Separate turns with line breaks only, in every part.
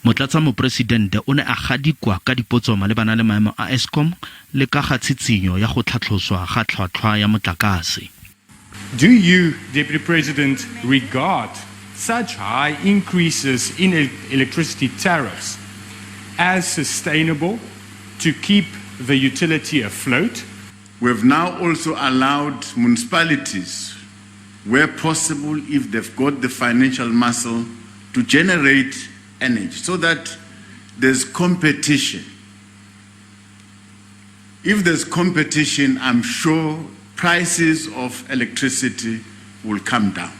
Motlatsamoporesidente o ne a gadikwa ka dipotso malebana le maemo a Eskom le ka ga tshitsinyo ya go tlhatlhoswa ga tlhwatlhwa ya motlakase.
Do you, Deputy President, regard such high increases in electricity tariffs as sustainable to keep the utility afloat?
We have now also allowed municipalities, where possible, if they've got the financial muscle, to generate energy so that there's competition. If there's competition, I'm sure prices of electricity will come down.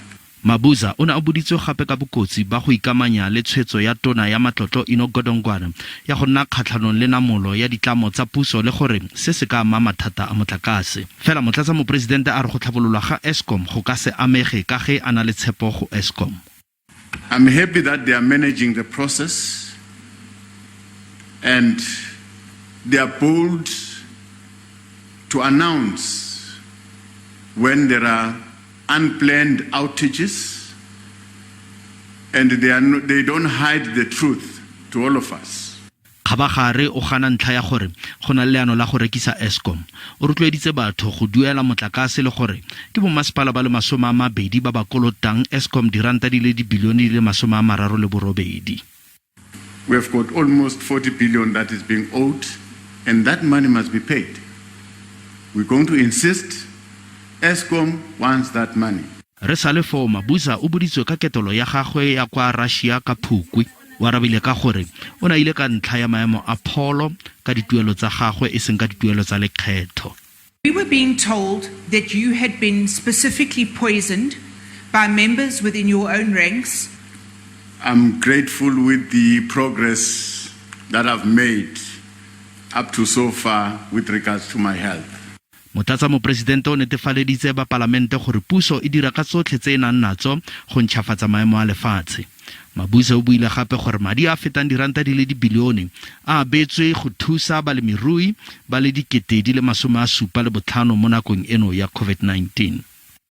Mabuza o ne a boditswe gape ka bokotsi ba go ikamanya le tshwetso ya tona ya matlotlo Enoch Godongwana ya go nna kgatlhanong le namolo ya ditlamo tsa puso le gore se se ka ama mathata a motlakase. Fela motlatsa moporesidente a re go tlhabololwa ga Eskom go ka se amege ka ge a na le tshepo go Eskom.
I'm happy that they are managing the process and they are bold to announce when there are unplanned outages and they, are no, they don't hide the truth to all of us.
Kgabagare o gana ntlha ya gore go na le leano la go rekisa Eskom. O rotloeditse batho go duela motlakase le gore ke bomasepala ba le 20 ba ba kolotang Eskom diranta di le dibilione di le 38.
We have got almost 40 billion that is being owed, and that money must be paid. We're going to insist Eskom wants that money.
Re sale foo, Mabuza o boditswe ka ketelo ya gagwe ya kwa Russia ka Phukwi. O arabile ka gore o ne a ile ka ntlha ya maemo a pholo ka dituelo tsa gagwe e seng ka dituelo tsa lekgetho.
We were being told that you had been specifically poisoned by members within your own ranks.
I'm grateful with the progress that I've made up to so far with regards to my health.
Motlatsa moporesidente o netefaleditse ba palamente gore puso e dira ka tsotlhe tse e nang natso go ntšhafatsa maemo a lefatshe. Mabuse o buile gape gore madi a a fetang diranta di le dibilione a abetswe go thusa balemirui ba le 75 mo nakong eno ya COVID-19.